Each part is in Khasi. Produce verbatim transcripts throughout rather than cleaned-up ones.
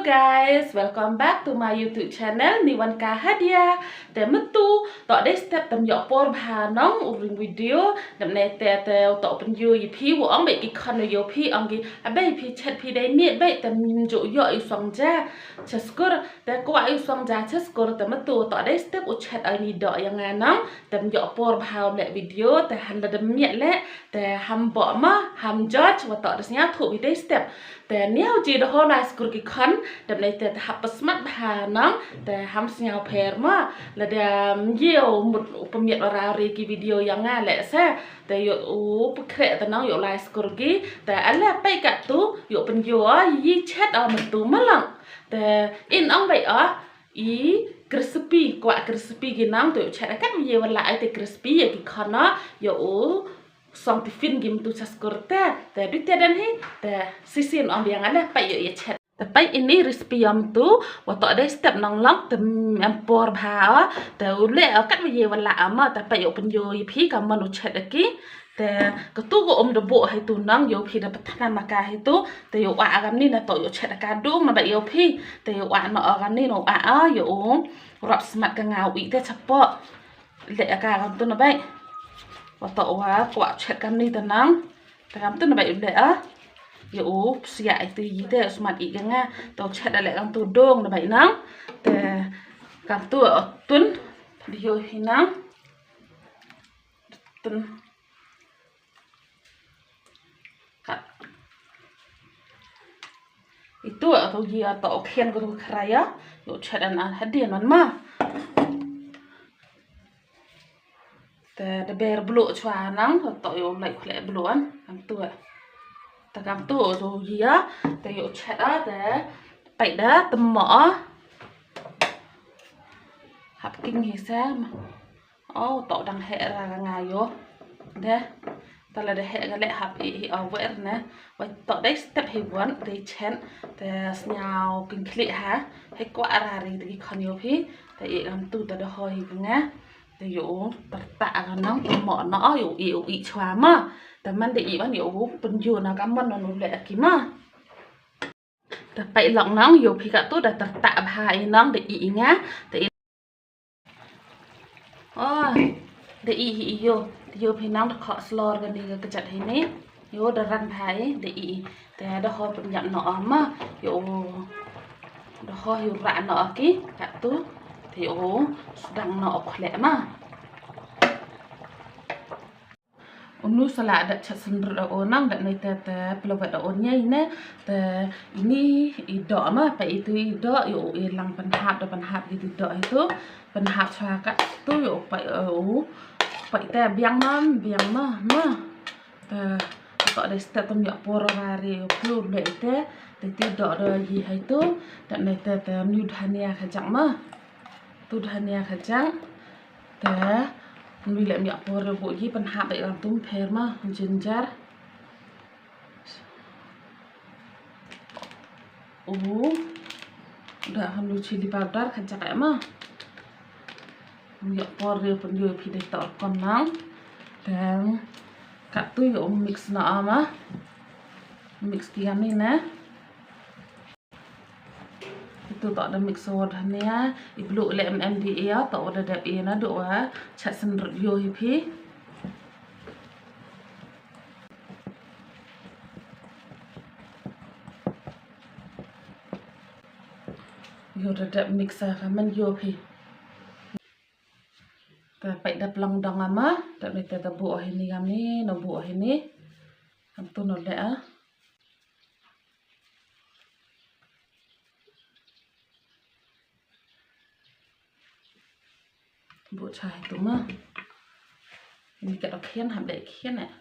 Guys, welcome back to my YouTube channel, Niwanka Hadia. Te mynta, to dei step tam ïoh por bha nong u ring video, dam ne te te to pynjur ïa phi, u ong beit ki khon ïa phi, ong ki, abai phi chet phi dei miet beit, tam ju ïoh u song ja cha skur, te kwah u song ja cha skur, te mynta, to dei step u chet ai ni doh ïa nga nong, tam ïoh por bha u leh video, te han da dam miet leh, te ham bok ma, ham judge, wa to da sñiaw thuh phi dei step. Te niaw ji da ho lai skur ki khon, dep nei te te hap psmat bha nang, te ham sñiaw pher ma, la da mjiu mut u pmiet ora ri ki video ïa nga leh se, te ïoh u pkhreh te nang ïoh lai skur ki, te ala pei ka tu, ïoh pynjur, yi chet o mynta ma lang. Te in ong beit o, i crispy, kwah crispy ki nang, te ïoh chet kat ye wala ai te crispy, ïa ki khon o, ïoh u, song tiffin gim tu cha skur te, te du te den hi, te sisin ong biang ale, peit ïoh ïa chet. Te peit ini recipe ïa mynta, wa to dei step nang lang, te em por bha, te u leh, kat wa ye wala ama, te peit ïoh pynjur ïa phi, ka mon u chet aki, te ka tu ko um da bok hai tu nang, ïoh phi da patna ma ka hai tu, te ïoh wa agam ni na to ïoh chet ka dung, na ba ïoh phi, te ïoh wa na agam ni, na wa a, ïoh um, rap smat ka nga u i te chapo. Leh ka kam tu na bai. Wa to wa kwah chet kam ni te nang. Te kam tu na bai u leh a. Ïa u psiah i te i te smat i ka nga. To chet da leh kam tu dong na bai nang. Te kam tu o tun. Di ïoh hi nang. Tun. Ka. Itu a to ji a to khian ko to khrai a. Ïoh chet an an hadien man ma. Te da ber bluh chwa nang to ïoh lai khleh bluh an. Kam tu a. Te kam tu to ji a. Te ïoh chet a te peit da te mo a. Hap king hi sa. Oh, to dang heh ra ka nga ïoh. Deh. Te la da heh ka leh hap i hi over ne. Wa to dei step hi wan dei chen. Te sñiaw king khlieh ha. Hei kwah ra ri te ki khon ïoh phi. Te i kam tu te da ho hi ka nga. Te ïoh u, ter ta ka nang, te mo na o, ïoh u i u i chwa ma. Te man dei i wan ïoh u pynjur na ka mon na nu leh ki ma. Te peit lok nang, ïoh phi ka tu da ter ta bha i nang, da i i nga, da i. Oh, da i hi i ïoh, da ïoh phi nang da khoh slor ka ni ka kjat hi ni. Ïoh da ran bha i, da i i. Te da ho pynjap no o ma, ïoh. Da ho ïoh ra no o ki, ka tu. Te ïoh, sdang no o khleh ma. Unu sala da chat sendrut da o nang da nei te te pelawet da o nyai ne te ini i doh ma pa itu i doh ïoh i lang pynhap da pynhap gitu doh itu pynhap swa ka tu ïoh pa u pa te biang ma biang ma ma te to dei step tam ïoh por ra ri ïoh plu le te te ti doh da yi hai tu da nei te te myu dhania ka jang ma tu dhania ka jang. Te, ngi leh miak por re bu ji pynhap dei lam tum pher ma, ginger. U, da ham lu chili powder kan chak ma. Miak por re pun yu phi dei tor kon nang. Te, kat tu yu mix na ma. Mix kiam ni na. Itu to da mix o dhania, i blue le M M D A, to da dep i na do wa, chat sen rut yo hi phi. Yo da dep mix a ka man yo phi. Ta pai da plang dang ama, da ni ta da bu o hi ni gam ni, no bu o hi ni. Kam tu no le a. Bu chai tu ma. Ini kat khian ham dei khian eh.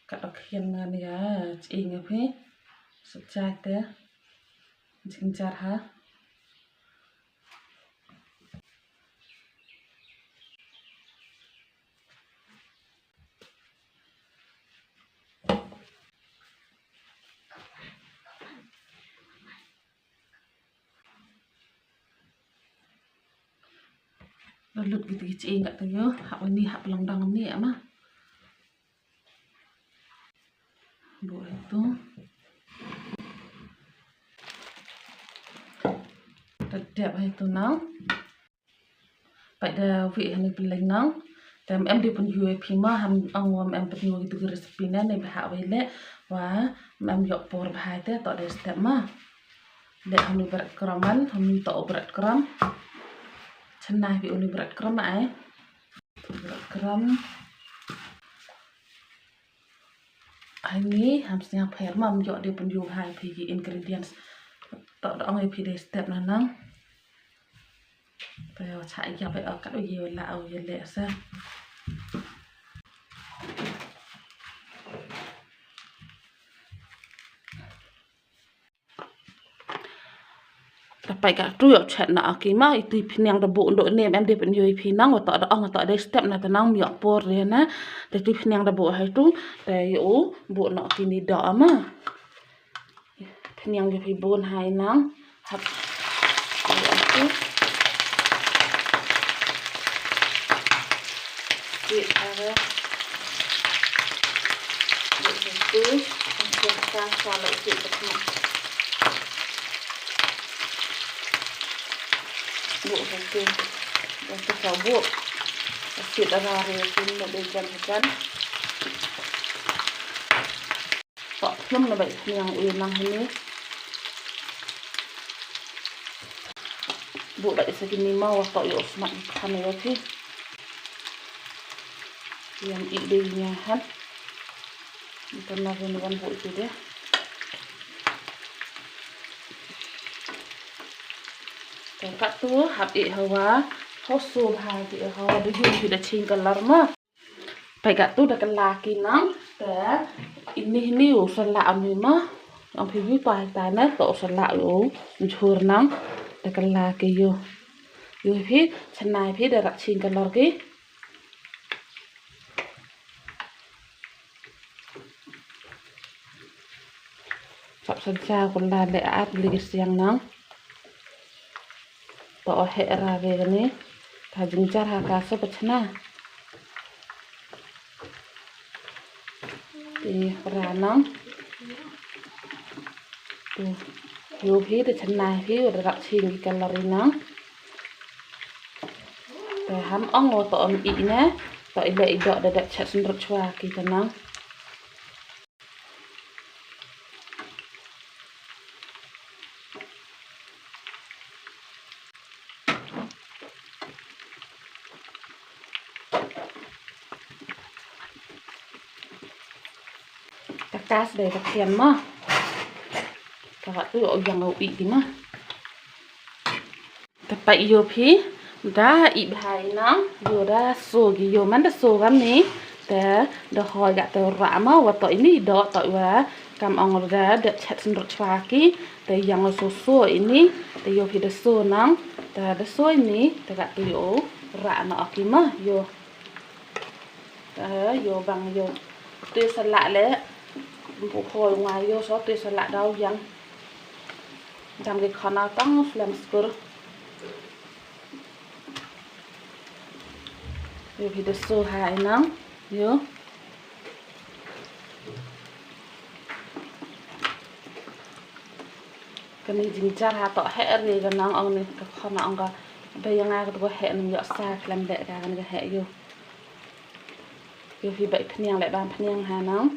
Kat khian nga ni ga chi nga phi. Sep chai te. Jing jar ha. Lut gitu gitu ingat tu yo, hak ini hak pelong dang ni ama. Buh ha itu. Da dep ha itu nang. Peit da wih ha ini pylleng nang. Te em dei pynïoh ïa phi ma, ham ong wa em pynïoh ïa itu ki recipe ne, ne bha wei leh wa em ïoh por bha te, to dei step ma. Leh ha ini bread crumb, ha ini to bread crumb. Chynna phi ini bread crumb ai. Bread crumb. Ani ham sñiaw pher ma, ym ïoh dei pynïoh bha ïa phi ki ingredients. To da ong ïa phi dei step na nang. Te ïa cha ïa phi kat u ïa la u ïa leh sa. Te peit katto ïoh chet na aki ma, itu i pynïang da buh ndoh ne em dei pynïoh ïa phi nang, wa to da ong to dei step na te nang ym ïoh por dei na. Te itu i pynïang da buh ha itu, te ïoh buh na aki ni doh ma. Pynïang ïa phi bun ha i nang. Hap. Ïoh aki. Ki ara. Buh satu, buh satu, salah sikit. Buh satu, buh satu buh. Sikit ara re sini nak deh jam hujan. Tok hlum na bait pynïang u nang hini. Buh bait sa kini ma wa tok ïoh smat kan ïa phi. Ïam i dei nia han. Ito na wan wan buh itu deh. Te katto hap i hawa. Hoso bha ki hawa da yu ki da ching kalar ma. Peit katto da kylla ki nang, te ini hini u sala ani ma, ong phi wi pa ta na to sala u jhur nang, da kylla ki yu. Yu phi, chynna phi da rak ching kalar ki. Chap sa ja ko la le at li ki siang nang. To o he ra ve gani. Ka jingjar ha ka so pachna. Ti ra nang. Tu. Yu phi de chna phi u da rak ching ki kalari nang. Te ham ong o to om i ne. To i le i dok da dep chet sendrut chwa ki te nang. Ka kas dei ka thian ma. Ka wat tu o yang o i di ma. Te peit ïoh phi da i bha i nang ïoh da so ki ïoh man da so kam ni. Te da hoi ga te ra ma wa to ini do to wa kam ong da da chet sendrut chwa ki. Te yang so so ini te ïoh phi da so nang te da so ini te ga tu ïoh ra na aki ma ïoh. Te ïoh bang ïoh. Te salak le bu hoi nga ïoh so te salak dau yang. Dam ki khana tang flem skur. Ïoh phi da so ha i nang ïoh. Kani jingjar ha to he ri ka nang ong ni ka khana ong ka ba yang a ka to he nang ïoh sa flem de ka kani ka he ïoh. Ïoh phi ba i pynïang le ban pynïang ha nang.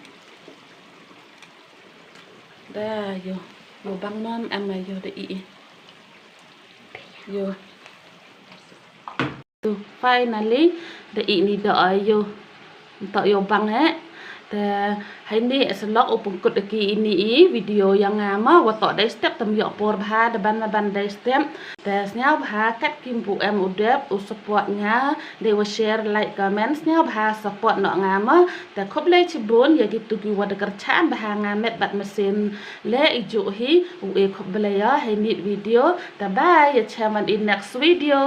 Da ïoh ïoh bang mam em ïoh da i ïoh. Tu finally da i ni da ïoh. Ntok ïoh bang eh. Te hai ni selok u pengkut ki ini i video yang nga ma wa to dai step tem ïoh por bha da ban ma ban dai step. Te sñiaw bha kat kim pu em u dep u support nga dei wa share, like, comment, sñiaw bha support noh nga ma. Te khublei chibun ïa kitu ki wa da kyrchan bha nga met bad masin le i ju hi u e khublei ïa hai nit video. Te bye ïa chem wan i next video.